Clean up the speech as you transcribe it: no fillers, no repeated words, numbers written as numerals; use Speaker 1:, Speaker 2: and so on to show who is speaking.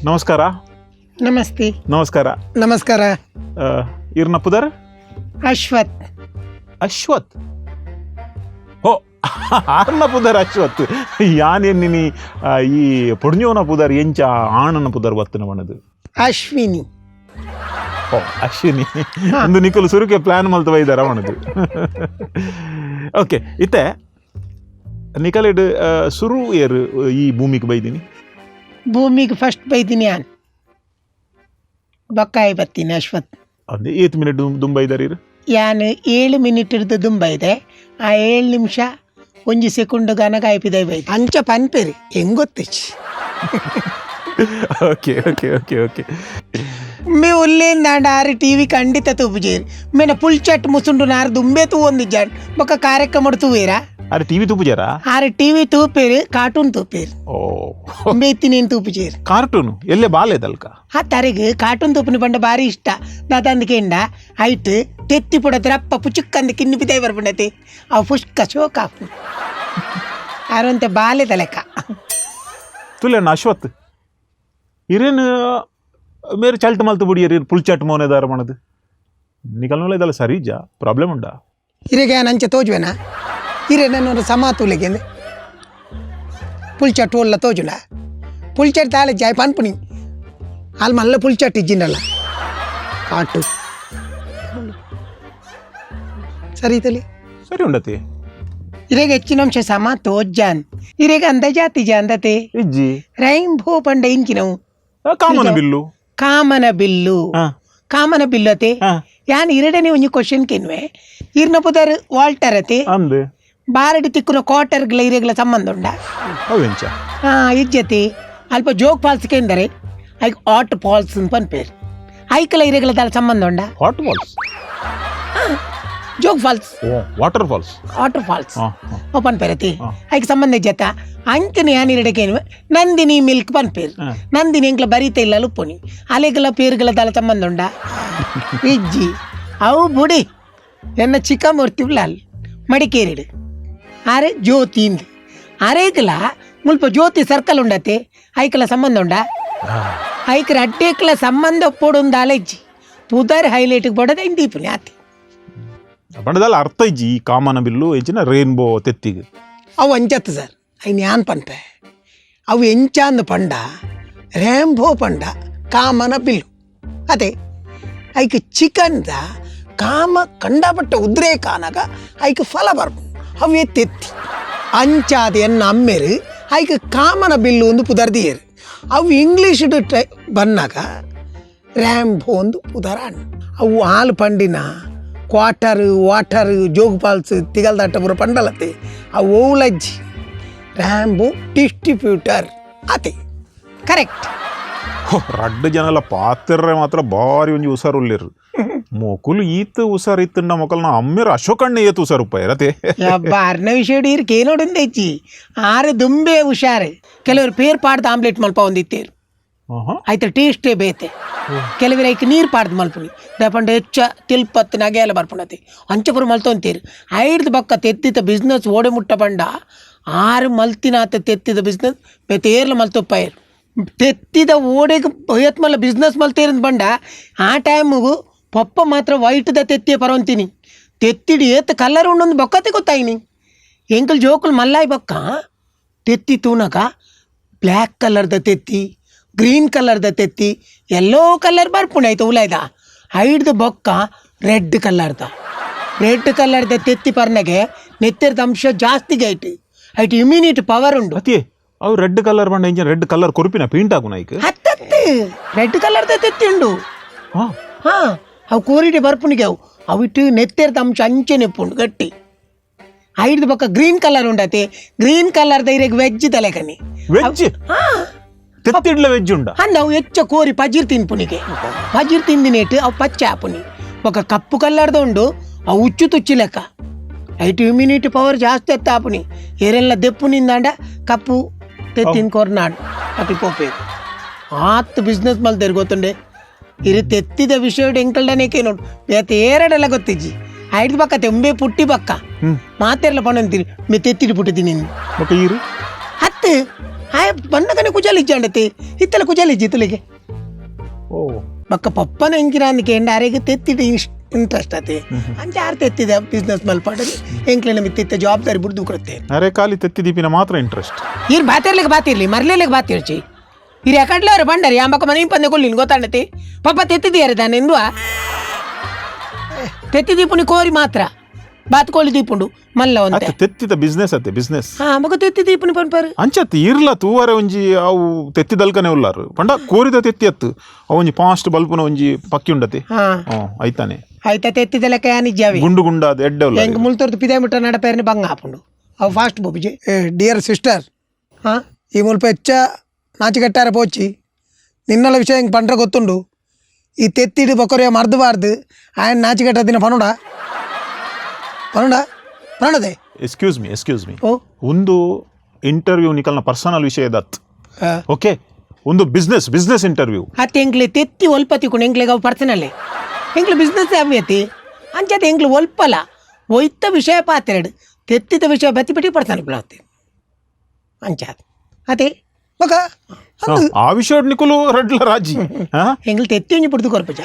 Speaker 1: ನಮಸ್ಕಾರ.
Speaker 2: ನಮಸ್ತೆ.
Speaker 1: ನಮಸ್ಕಾರ.
Speaker 2: ನಮಸ್ಕಾರ.
Speaker 1: ಇರ್ನ ಪುದರ್?
Speaker 2: ಅಶ್ವಥ್.
Speaker 1: ಅಶ್ವಥ್. ಹೋ, ಆರ್ನ ಪುದರ್ ಅಶ್ವಥ್. ಯಾನೇನಿನಿ ಈ ಪೊಡ್ഞ്ഞೋನ ಪುದರ್ ಎಂಚ ಆಣನ ಪುದರ್ ಬತ್ತನ ಬಣ್ಣದು?
Speaker 2: ಅಶ್ವಿನಿ.
Speaker 1: ಓ, ಅಶ್ವಿನಿ. ಒಂದು ನಿಕುಲು ಸುರುಕೆ ಪ್ಲಾನ್ ಮಲ್ತ ಬೈದಾರ ಮಣದು. ಓಕೆ, ಇತ್ತೆ ನಿಕಲಿಡ್ ಸುರು ಏರು ಈ ಭೂಮಿಗೆ ಬೈದಿನಿ?
Speaker 2: ಭೂಮಿಗೆ ಫಸ್ಟ್ ಬೈದಿನಿ ಯಾನ್, ಬಕ್ಕಾಯಿ ಬತ್ತೀನಿ ಅಶ್ವಥ್.
Speaker 1: ಅಂದೆ, ಏತ್ ಮಿನಿಟ್ ದುಂಬೈದಾರ ಇರು?
Speaker 2: ಯಾನ್ 7 ಮಿನಿಟ್ ಹಿಡ್ದು ದುಂಬ ಇದೆ. ಆ 7 ನಿಮಿಷ ಒಂಜಿ ಸೆಕೆಂಡ್ ಗನಗಾಯ್ಪಿದೆ ಬೈದು ಅಂಚ ಪನ್ಪೇರಿ, ಹೆಂಗ್ ಗೊತ್ತಿಚ್ಚಿ.
Speaker 1: Okay okay okay okay.
Speaker 2: May ಒಲ್ಲೇಂದಾಂಡ ಆರು ಟಿವಿ ಖಂಡಿತ ತೂಪುಜೇರಿ. ಮೇನ ಪುಲ್ಚಟ್ ಮುಸುಂಡು ನಾರು ದುಂಬೆ ತೂವೊಂದಿಜ್ಜಾಂಡ್ ಬೊಕ್ಕ ಕಾರ್ಯಕ್ರಮ ತೂವೇರಾ?
Speaker 1: ಅರೆ, ಟಿವಿ ತೂಪುಜಾರಾ?
Speaker 2: ಆರು ಟಿವಿ ತೂಪೇರು, ಕಾರ್ಟೂನ್ ತೂಪೇರು.
Speaker 1: ಓ.
Speaker 2: ಉಂಬೆ ಇತ್ತಿನೇನು ತೂಪುಜೇರು.
Speaker 1: ಕಾರ್ಟೂನ್ ಎಲ್ಲೆ ಬಾಲೆದಲ್ಕ?
Speaker 2: ಆ ತರೆಗ್ ಕಾರ್ಟೂನ್ ತೂಪುನಿ ಪಂಡ ಬಾರಿ ಇಷ್ಟ. ದಾದಂದು ಕೇಂಡ ಐಟ್ ತೆತ್ತಿ ಪುಡತ್ರ ಅಪ್ಪ ಪುಚುಕ್ಕಂದು ಕಿನ್ನಿ ಪಿದಾಯಿ ಬರ್ಪುಂಡತಿ, ಅವು ಪುಷ್ಕ ಶೋಕ ಆಪುಂಡು. ಆರಂತೆ ಬಾಲೆದ ಲೆಕ್ಕ.
Speaker 1: ತುಲೆಣ್ಣ ಅಶ್ವಥ್, ಇರೇನು ಮೇರೆ ಚಲ್ಟ್ ಮಲ್ತು ಬುಡಿಯರಿ, ಪುಲ್ಚಟ್ ಮೋನೆದಾರ ಮಣದು ನಿಕಲ್ನೋಲ ಇದಲ್ಲ ಸರಿ ಇಜ್ಜಾ? ಪ್ರಾಬ್ಲಮ್ ಉಂಡಾ?
Speaker 2: ಹಿರೇಗೆ ಅಂಚೆ ತೋಜುವೆನಾ? ಹಿರೇ ನನ್ನ ಸಮ ತೂಲೆಗೆ ಪುಲ್ಚಟ್ ಒಲ್ಲ ತೋಜುಂಡ? ಪುಲ್ಚಟ್ ತಾಳೆ ಜಾಯ್ ಪನ್ಪುನಿ ಅಲ್ಲಿ ಮಲ್ಲ ಪುಲ್ಚಟ್ ಇಜ್ಜಿನಲ್ಲ ಕಾಟು ಸರಿ ತಲಿ.
Speaker 1: ಸರಿ ಉಂಡತಿ.
Speaker 2: ಹಿರೇಗೆ ಹೆಚ್ಚಿನ ಅಂಶ ಸಮ ತೋಜ್ಜಾನ್. ಹಿರೇಗೆ ಅಂದ ಜಾತಿ ಜಾಂದತೆ.
Speaker 1: ಇಜ್ಜಿ.
Speaker 2: ರೈಂಬೋ ಪಂಡ ಇಂಚಿನವು?
Speaker 1: ಕಾಮನ ಬಿಲ್ಲು.
Speaker 2: ಕಾಮನ ಬಿಲ್ಲು. ಕಾಮನ ಬಿಲ್ಲು ಅತೆ. ಯಾನ್ ಇರಡನೆ ಒಂಜಿ ಕ್ವಶನ್ ಕೆನ್ವೆ. ಇರ್ನ ಪುದರ್ ವಾಲ್ಟರ್ ಅತೆ?
Speaker 1: ಅಂದ್.
Speaker 2: ಬಾರಡಿ ತಿಕ್ಕುನ ಕ್ವಾರ್ಟರ್ಗಳ ಇರೆಗಳ ಸಂಬಂಧ ಉಂಡ?
Speaker 1: ಅವೆಂಚ?
Speaker 2: ಹಾ, ಇಜ್ಜತಿ. ಅಲ್ಪ ಜೋಗ್ ಫಾಲ್ಸ್ ಕೇಂದರೆ ಐಕ್ ಆಟ್ ಫಾಲ್ಸ್ ಅಂತ ಪನ್ಪೇರು. ಐಕಲ ಇರೆಗಳ ದಾಲ ಸಂಬಂಧ ಉಂಡ?
Speaker 1: Hot falls?
Speaker 2: Jog falls.
Speaker 1: ಓ, water falls.
Speaker 2: Water falls ಅವು ಪನ್ಪೇರತಿ. ಐಕ್ ಸಂಬಂಧ ಇಜ್ಜತ್ತ? ಅಂಚನೆ ಯಾನ್ ಇರಡಕೇನು, ನಂದಿನಿ ಮಿಲ್ಕ್ ಪನ್ಪೇರು. ನಂದಿನಿ ಎಂಕ್ಲ ಬರೀತ ಇಲ್ಲ ಲುಪ್ಪುನಿ. ಅಲೆಗಳ ಪೇರುಗಳ ದಾಲ ಸಂಬಂಧ ಉಂಡ? ಇಜ್ಜಿ. ಅವು ಬುಡಿ, ಎನ್ನ ಚಿಕ್ಕಮೂರ್ತಿ ಉಳ್ಳಾಲ್ ಮಡಿಕೇರಿಡು, ಆರೆ ಜ್ಯೋತಿ ಇಂದ್. ಅರೇಗಲ ಮುಲ್ಪ ಜ್ಯೋತಿ ಸರ್ಕಲ್ ಉಂಡತೆ, ಐಕಲ ಸಂಬಂಧ ಉಂಡ? ಐಕ್ರ ಅಡ್ಡೇಕ್ಲ ಸಂಬಂಧ ಪೊಡುಂದಾಲ ಇಜ್ಜಿ. ಪುದರ್ ಹೈಲೈಟ್ ಬಡದ ಇಂದೀಪುನಿ ಆತಿ.
Speaker 1: ಬಣ್ಣದಲ್ಲ ಅರ್ಥ ಇಜ್ಜಿ ಈ ಕಾಮನ ಬಿಲ್ಲು ಎಂಚಿನ ರೈನ್ಬೋ ತೆತ್ತಿಗೆ.
Speaker 2: ಅವು ಅಂಚತ್ತು ಸರ್. ಐನ್ ಯಾನ್ ಪನ್ಪೆ, ಅವು ಎಂಚಾಂದ್ ಪಂಡ ರೇಂಬೋ ಪಂಡ ಕಾಮನ ಬಿಲ್ಲು ಅದೇ. ಐಕ್ ಚಿಕನ್ದ ಕಾಮ ಕಂಡಪಟ್ಟ ಉದ್ರೇಕ ಆನಗ ಐಕ್ ಫಲ ಬರ್ಪು, ಅವು ತೆತ್ತಿ. ಅಂಚಾದ ಎನ್ನ ಅಮ್ಮೆರು ಐಕ್ ಕಾಮನ ಬಿಲ್ಲು ಒಂದು ಪುದರ್ದಿಯರು. ಅವು ಇಂಗ್ಲೀಷ್ ಟೈ ಬನ್ನಾಗ ರ್ಯಾಂಬೋ ಒಂದು ಪುದರಾನ್. ಅವು ಹಾಲು ಪಂಡಿನ quarter, water, Jog falls, ತಿಗಲ್ದಟ್ಟ ಪೂರ ಪಂಡಲತ್ತೆ. ಅವು ಓಲಜ್ಜಿ, ರ್ಯಾಂಬೋ ಡಿಸ್ಟ್ರಿಬ್ಯೂಟರ್ ಅತೆ, ಕರೆಕ್ಟ್.
Speaker 1: ರಡ್ಡು ಜನಲ ಪಾತಿರ್ರೆ ಮಾತ್ರ ಭಾರಿ ಒಂಜಿ ಹುಷಾರು ಉಲ್ಲೇರು ಮೊಕುಲು. ಈತ್ ಹುಷಾರ್ ಇತ್ತಂಡ ಮೊಕಲ್ನ ಅಮ್ಮೆರು ಅಶೋಕಣ್ಣ ಏತ್ ಹುಷಾರು ಉಪ್ಪಾಯ ರತೆ.
Speaker 2: ಅರ್ನ ವಿಷಯ ಇರ್ಕೆ ನೋಡುಂದೆಚ್ಚಿ. ಆರು ದುಂಬೆ ಹುಷಾರು. ಕೆಲವರು ಪೇರ್ ಪಾಡ್ದು ಆಮ್ಲೆಟ್ ಮಲ್ಪ ಒಂದಿತ್ತೇರು. ಆಯ್ತು, ಟೇಸ್ಟೇ ಬೇತೆ. ಕೆಲವರು ಐಕ್ ನೀರು ಪಾಡ್ದು ಮಲ್ಪುನಿ ದಪಂಡ ಹೆಚ್ಚ ತಿಲ್ಪತ್ತು ನಗೆಲ್ಲ ಬರ್ಪುಣತಿ. ಅಂಚಪುರ ಮಲ್ತೊಂತೀರು. ಐಡ್ದು ಬಕ್ಕ ತೆತ್ತಿದ ಬಿಸ್ನೆಸ್ ಓಡೆ ಮುಟ್ಟ ಪಂಡ, ಆರು ಮಲ್ತಿನಾತ ತೆತ್ತಿದ ಬಿಸ್ನೆಸ್ ಬೇತೆ ಏರ್ಲ ಮಲ್ತೊಪ್ಪಾಯರು. ತೆತ್ತಿದ ಓಡೆಗೆ ಮಲ್ಲ ಬಿಸ್ನೆಸ್ ಮಲ್ತೇರಂದು ಬಂಡ, ಆ ಟೈಮಿಗೂ ಪಪ್ಪ ಮಾತ್ರ ವೈಟ್ದ ತೆತ್ತಿಯ ಪರವಂತೀನಿ. ತೆತ್ತಿಡಿ ಏತ್ ಕಲರ್ ಉಂಡೊಂದು ಬೊಕ್ಕತೆ ಗೊತ್ತಾಯಿನಿ. ಎಂಕಲ್ ಜೋಕುಲು ಮಲ್ಲಾಯಿ ಬೊಕ್ಕ ತೆತ್ತಿ ತೂನಗ ಬ್ಲ್ಯಾಕ್ ಕಲರ್ದ ತೆತ್ತಿ, ಗ್ರೀನ್ ಕಲರ್ದ ತೆತ್ತಿ, ಎಲ್ಲೋ ಕಲರ್ ಬರ್ಪುಂಡು ಆಯ್ತು ಉಲಾಯ್ದ. ಐಡ್ದು ಬೊಕ್ಕ ರೆಡ್ ಕಲರ್ದ, ರೆಡ್ ಕಲರ್ದ ತೆತ್ತಿ ಪರ್ನಗೆ ನೆತ್ತೆರ್ದ ಅಂಶ ಜಾಸ್ತಿಗೆ ಐಟ್ ಐಟ್ ಇಮ್ಯುನಿಟಿ ಪವರ್ ಉಂಡು.
Speaker 1: ಅತಿ ಅವು ರೆಡ್ ಕಲರ್ ಬಂಡ engine red colour ಕೊರ್ಪಿನ paint ಆಗುನ ಐಕ್?
Speaker 2: ಹತ್ತತ್ತು ರೆಡ್ ಕಲರ್ದ ತೆತ್ತಿ ಉಂಡು. ಹಾ, ಅವು ಕೋರಿಡೆ ಬರ್ಪುನಿಗೆ. ಅವು ಅವಿಟ್ಟು ನೆತ್ತೆರ್ದ ಅಂಶ ಅಂಚೆನೆ ಉಪ್ಪುಂಡು ಗಟ್ಟಿ. ಐಡ್ದು ಬೊಕ್ಕ ಗ್ರೀನ್ ಕಲರ್ ಉಂಡತೆ. ಗ್ರೀನ್ ಕಲರ್ದ ಇರೆಗ್ ವೆಜ್ ತಲೆಕನಿ.
Speaker 1: ವೆಜ್?
Speaker 2: ಹಾ.
Speaker 1: ತೆತ್ತಿಡ್ಲ ವೆಜ್ ಉಂಡ?
Speaker 2: ಅಂದ, ಅವು ಹೆಚ್ಚ ಕೋರಿ ಪಜಿರ್ ತಿನ್ಪುನಿಗೆ. ಪಜಿರ್ ತಿಂದಿನೇಟ್ ಅವು ಪಚ್ಚೆ ಆಪುನಿ. ಬೊಕ್ಕ ಕಪ್ಪು ಕಲ್ಲರ್ದ ಉಂಡು, ಅವು ಉಚ್ಚು ತುಚ್ಚಿ ಲೆಕ್ಕ. ಐಟ್ ಇಮ್ಯುನಿಟಿ ಪವರ್ ಜಾಸ್ತಿ ಎತ್ತ ಆಪುನಿ. ಏರೆಲ್ಲ ದೆಪ್ಪು ನಿಂದಾಂಡ ಕಪ್ಪು ತೆತ್ತಿನ ಕೊರ್ನಾಡು ಅಕ್ಲು ಪೋಪೇರು. ಆತ್ ಬಿಸ್ನೆಸ್ ಮಲ್ತೇರು ಗೊತ್ತುಂಡೆ. ಇರು ತೆತ್ತಿದ ವಿಷಯ ಎಂಕಲ್ಡನೇಕೆ ನೋಡು, ಬೇತೆ ಏರಡೆಲ್ಲ ಗೊತ್ತಿಜ್ಜಿ. ಐದು ಬಕ್ಕ ತೆಂಬೆ ಪುಟ್ಟಿ ಬಕ್ಕ ಮಾತೆರ್ಲ ಪಣಂತೀರಿ, ಮೇ ತೆತ್ತಿಡಿ ಪುಟ್ಟಿದ್ದೀನಿ.
Speaker 1: ಬೊಕ್ಕ ಈರು?
Speaker 2: ಹತ್ತು. ಆಯ್ ಬನ್ನಗನೆ ಕುಜಲ್ ಇಜ್ಜಾಂಡತಿ, ಇತ್ತಲ ಕುಜಲ್ ಇಜ್ಜಿ ತುಲಿಗೆ.
Speaker 1: ಓ.
Speaker 2: ಬೊಕ್ಕ ಪಪ್ಪನ ಎಂಚಿನ ಕೇಂಡ ಅರೆಗ್ ತೆತ್ತಿಡ್ ಇಂಟ್ರೆಸ್ಟ್ ಆತೆ. ಅಂಚ ಆರ್ ತೆತ್ತಿದ ಬಿಸ್ನೆಸ್ ಮಲ್ಪಾಡಲಿ ಎಂಕ್ಲೆನ ಮಿತ್ತಿತ್ತ ಜವಾಬ್ದಾರಿ ಬುಡ್ದು ಕೊರತೆ.
Speaker 1: ಅರೆ ಖಾಲಿ ತೆತ್ತಿ ದೀಪಿನ ಮಾತ್ರ ಇಂಟ್ರೆಸ್ಟ್.
Speaker 2: ಈರ್ ಬಾತಿರ್ಲಿಕ್ಕೆ ಬಾತಿರ್ಲಿ, ಮರ್ಲಿಕ್ಕೆ ಬಾತಿರ್ಚಿ. ಇರ್ ಯಾಕಡ್ಲೆ ಅವ್ರು ಬಂಡರಿ ಅಂಬಕ ಮನೆ ಪಂದೆ ಕೊಲ್ಲಿನ್ ಗೊತ್ತಾಂಡತಿ. ಪಪ್ಪ ತೆತ್ತಿದಿಯಾರೆ ತಾನೆ ಎಂದುವ ತೆತ್ತಿ ದೀಪುನಿ ಕೋರಿ ಮಾತ್ರ ಬಾತ್ಕೋಳಿ ದೀಪುಂಡು ಮಲ್ಲ ಒಂತೆ.
Speaker 1: ಅತ್ತೆ, ತೆತ್ತಿದ ಬಿಸ್ನೆಸ್ ಅತ್ತೆ, ಬಿಸ್ನೆಸ್.
Speaker 2: ಹಾ, ಮಗ ತೆತ್ತಿ ದೀಪುನಿ ಪನ್ಪಾರು.
Speaker 1: ಅಂಚತ್ ಇರ್ಲ ತೂವರೆ ಒಂಜಿ ಅವು ತೆತ್ತಿದಲ್ಕನೆ ಉಲ್ಲಾರು ಪಂಡ ಕೋರಿದ ತೆತ್ತಿ ಅತ್ತು, ಅವು ಒಂಜಿ ಫಾಸ್ಟ್ ಬಲ್ಪುನ ಒಂಜಿ ಪಕ್ಕಿ ಉಂಡತಿ.
Speaker 2: ಹಾ.
Speaker 1: ಹ್ಮ್, ಐತಾನೆ.
Speaker 2: ಆಯ್ತಾ, ತೆತ್ತಿದ ಲೆಕ್ಕ ಯಾನಿಜ್ಜಾವಿ.
Speaker 1: ಗುಂಡು ಗುಂಡಾದ ಎಡ್ಡೆ ಉಲ್ಲಾರು.
Speaker 2: ಎಂಕ್ ಮುಲ್ತೊರ್ದು ಪಿದಾಯಿ ಮುಟ್ಟ ನಡಪೇರ್ని ಬಂಗ ಆಪುಂಡು, ಅವು ಫಾಸ್ಟ್ ಬೋಪಿಜೆ.
Speaker 3: ಏ ಡಿಯರ್ ಸಿಸ್ಟರ್.
Speaker 2: ಹಾ.
Speaker 3: ಈ ಮುಲ್ಪ ಹೆಚ್ಚ ನಾಚಿಕೆಟ್ಟಾರ ಪೋಚಿ, ನಿನ್ನಲ ವಿಷಯ ಹಿಂಗೆ ಪಂಡ್ರೆ ಗೊತ್ತುಂಡು. ಈ ತೆತ್ತಿಡು ಬೊಕೊರಿಯ ಮರ್ದು ಬಾರ್ದು ಆಯನ್ ನಾಚಿಕೆಟ್ಟ ದಿನ ಪನುಡ ಪನುಡ ಪನುಡದೆ.
Speaker 1: ಎಕ್ಸ್ಕ್ಯೂಸ್ ಮೀ, ಎಕ್ಸ್ಕ್ಯೂಸ್ ಮೀ.
Speaker 2: ಓ.
Speaker 1: ಒಂದು ಇಂಟರ್ವ್ಯೂ ನಿಕಲ್ನ ಪರ್ಸನಲ್ ವಿಷಯದತ್, ಓಕೆ? ಒಂದು ಬಿಸ್ನೆಸ್ ಬಿಸ್ನೆಸ್ ಇಂಟರ್ವ್ಯೂ.
Speaker 2: ಅತ್ತೆ, ಎಂಕ್ಲೆ ತೆತ್ತಿ ಒಲ್ಪ ತಿಕ್ಕೊಂಡು ಎಂಕ್ಲೆಗ್ ಅವು ಪರ್ಸನಲ್ಲೇ, ಎಂಕ್ಲೆ ಬಿಸ್ನೆಸ್ ಅವ್ಯತಿ. ಅಂಚತೆ ಎಂಕ್ಲೆ ಒಲ್ಪಲ ಒಯ್ತ ವಿಷಯ ಪಾತ್ರೆಡು ತೆತ್ತಿದ ವಿಷಯ ಬತ್ತಿ ಬಿಟ್ಟು ಪರ್ಸನಲ್ ಬಿಡತ್ತೆ ಅಂಚ ಅದೇ.
Speaker 3: ಬೊಕ
Speaker 1: ಆ ವಿಷಯ ನಿಕುಲು ರಡ್ಲ ರಾಜಿ ಹಾ?
Speaker 2: ಎಂಗ್ಲು ತೆತ್ತಿ ಒಂಜಿ ಪುಡ್ದು ಕೊರ್ಪುಜ.